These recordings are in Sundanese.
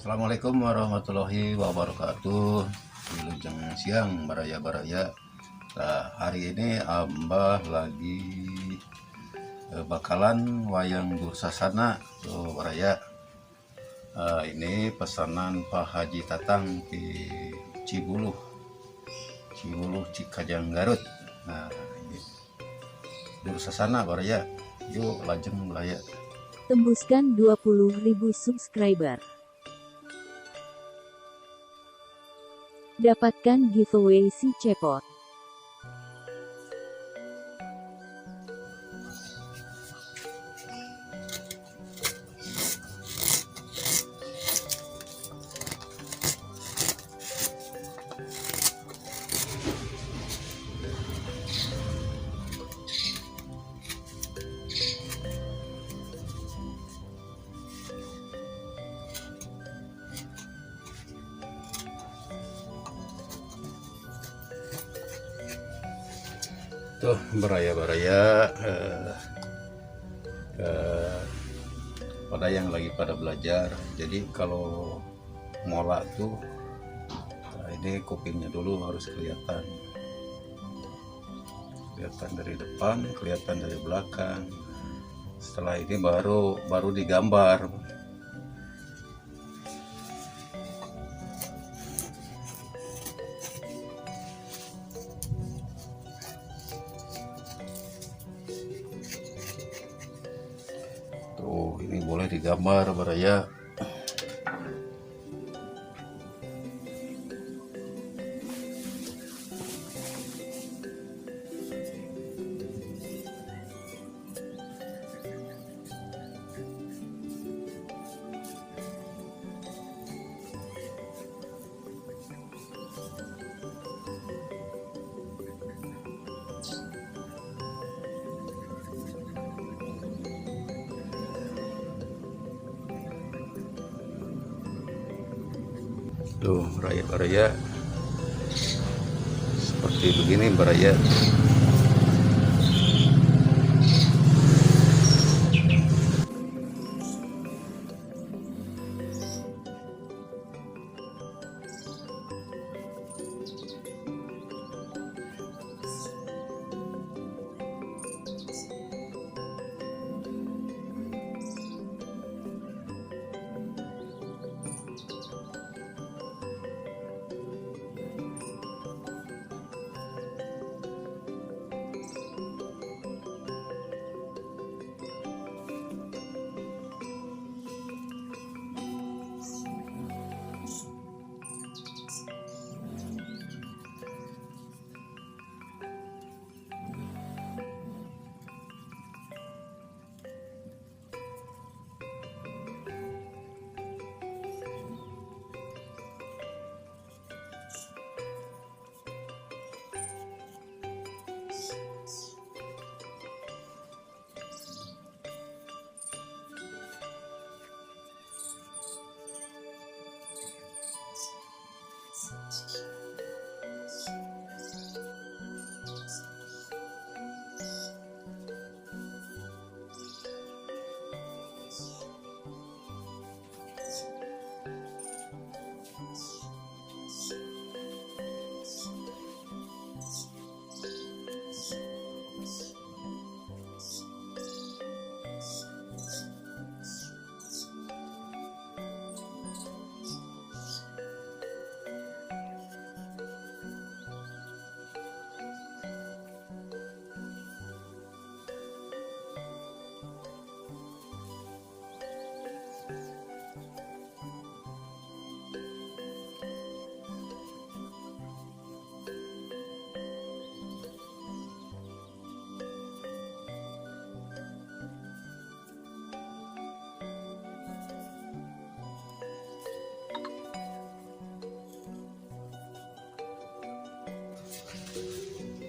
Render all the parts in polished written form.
Assalamualaikum warahmatullahi wabarakatuh. Wilujeng siang baraya-baraya. Nah, hari ini Abah lagi bakalan wayang Dursasana tuh baraya. Ini pesanan Pak Haji Tatang di Cibuluh, Cibuluh Cikajang Garut. Nah, ini Dursasana baraya. Yuk lajeng baraya. Tembuskan 20.000 subscriber. Dapatkan giveaway si cepot. Tuh baraya-baraya, pada yang lagi pada belajar. Jadi kalau ngolah tuh, nah ini kupingnya dulu harus kelihatan, kelihatan dari depan, kelihatan dari belakang. Setelah ini baru digambar. Tuh, ini boleh digambar baraya. Tuh, baraya-baraya seperti begini baraya.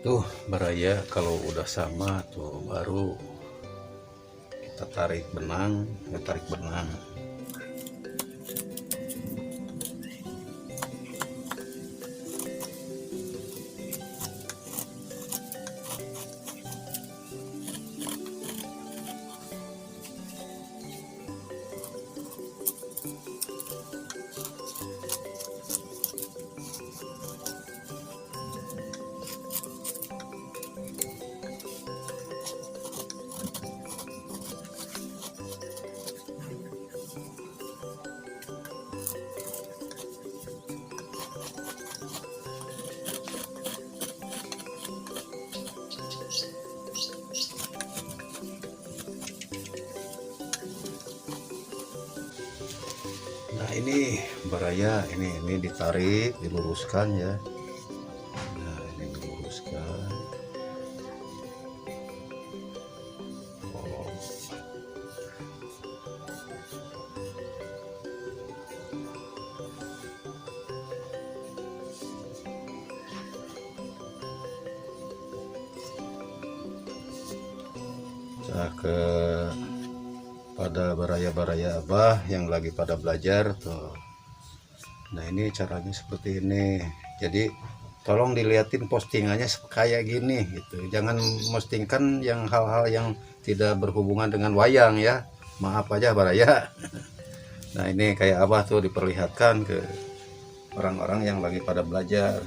Tuh baraya, kalau udah sama tuh baru kita tarik benang, kita tarik benang. Nah ini baraya, ini ditarik, diluruskan ya. Nah ini diluruskan. Oh. Nah, ke pada baraya-baraya abah yang lagi pada belajar tuh. Nah ini caranya seperti ini. Jadi tolong dilihatin postingannya kayak gini gitu. Jangan postingkan yang hal-hal yang tidak berhubungan dengan wayang ya. Maaf aja baraya. Nah ini kayak abah tuh diperlihatkan ke orang-orang yang lagi pada belajar.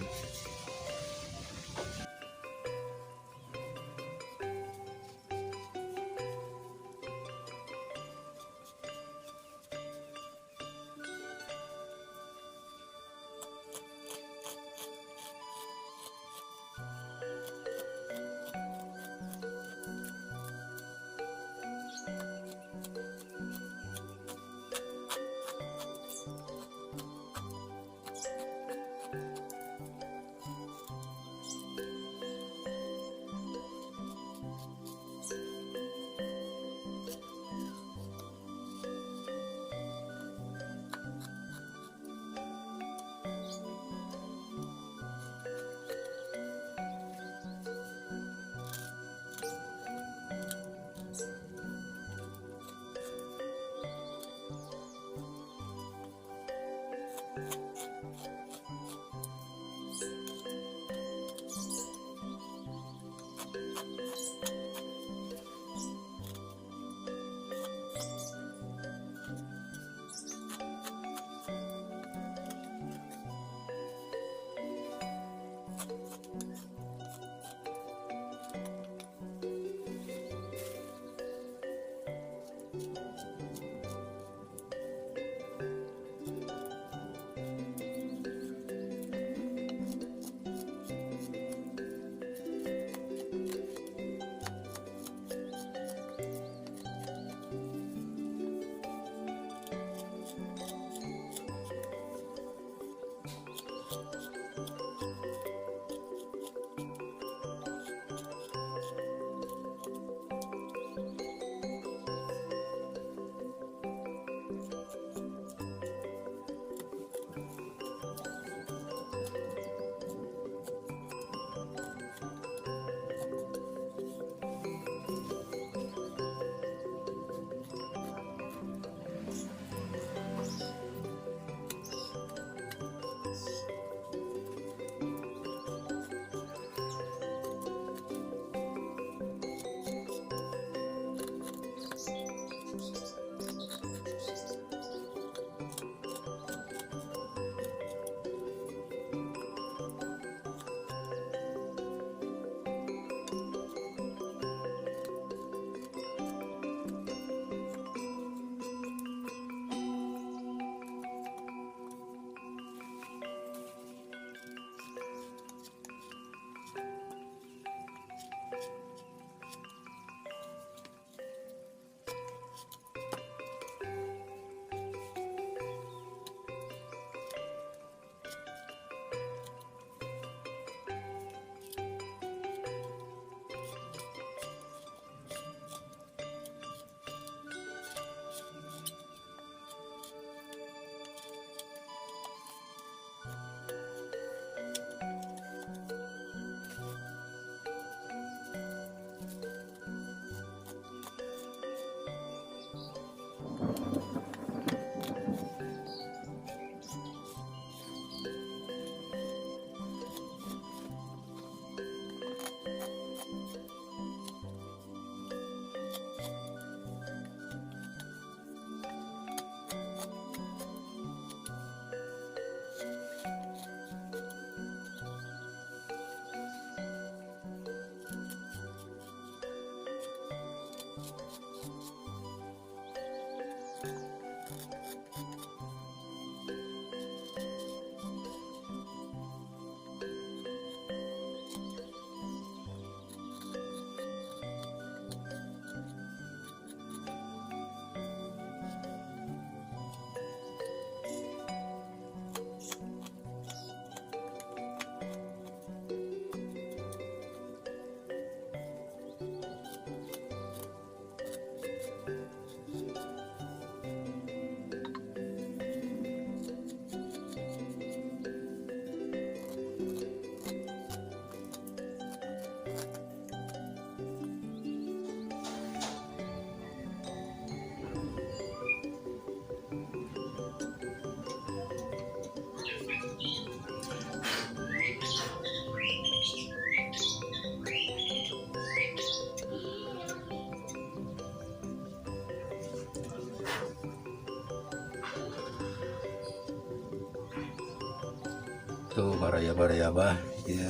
Tuh baraya-baraya Abah ya,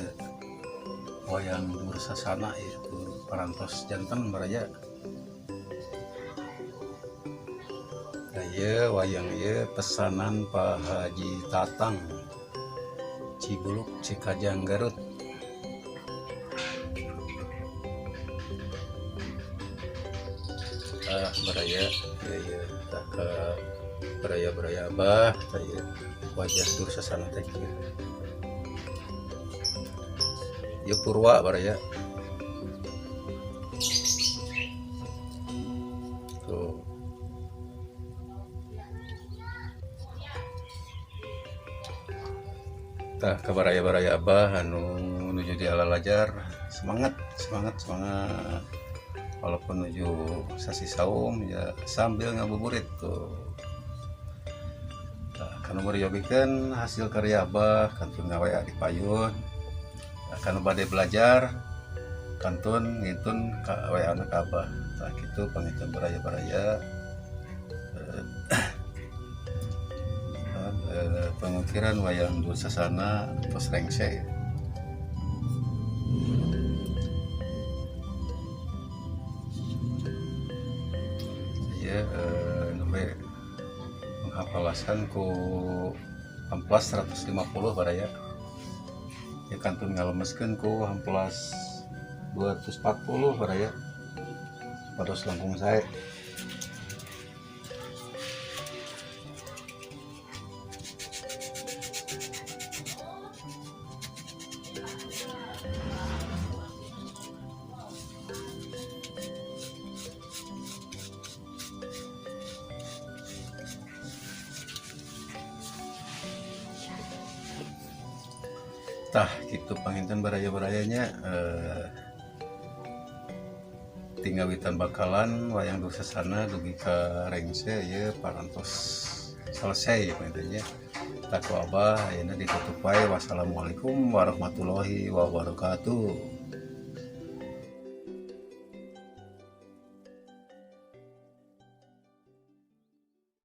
wayang Dursasana itu parantos janten baraya. Nah, ieu wayang ieu pesanan Pak Haji Tatang, Cibuluk, Cikajang, Garut. Ah, baraya ya, ya tah ka baraya-baraya Abah tah ieu wajah Dursasana teh kieu. Ieu purwa baraya. Tuh. Tah ka baraya-baraya Abah anu nuju di alalajar, semangat semangat semangat, walaupun nuju sasi saum ya sambil ngabuburit tuh. Tah kanu meryogikeun hasil karya Abah kantun ngawa di payun. Tah, kanu bade belajar kantun ngintun ka WA na ka Abah. Tah kitu panginten baraya-baraya, pengukiran wayang Dursasana tos rengse ya. Iya, nembe penghapalasan ku amplas 150 baraya. Ya kantun ngalemeskeun ku amplas 240 baraya. Pados langkung sae. Tah kitu panginten baraya-barayanya, tinggawitan bakalan wayang Dursasana dugi ka rengse ieu parantos selesai panginten nya. Tah ku Abah ayeuna ditutup wae. Wassalamualaikum warahmatullahi wabarakatuh.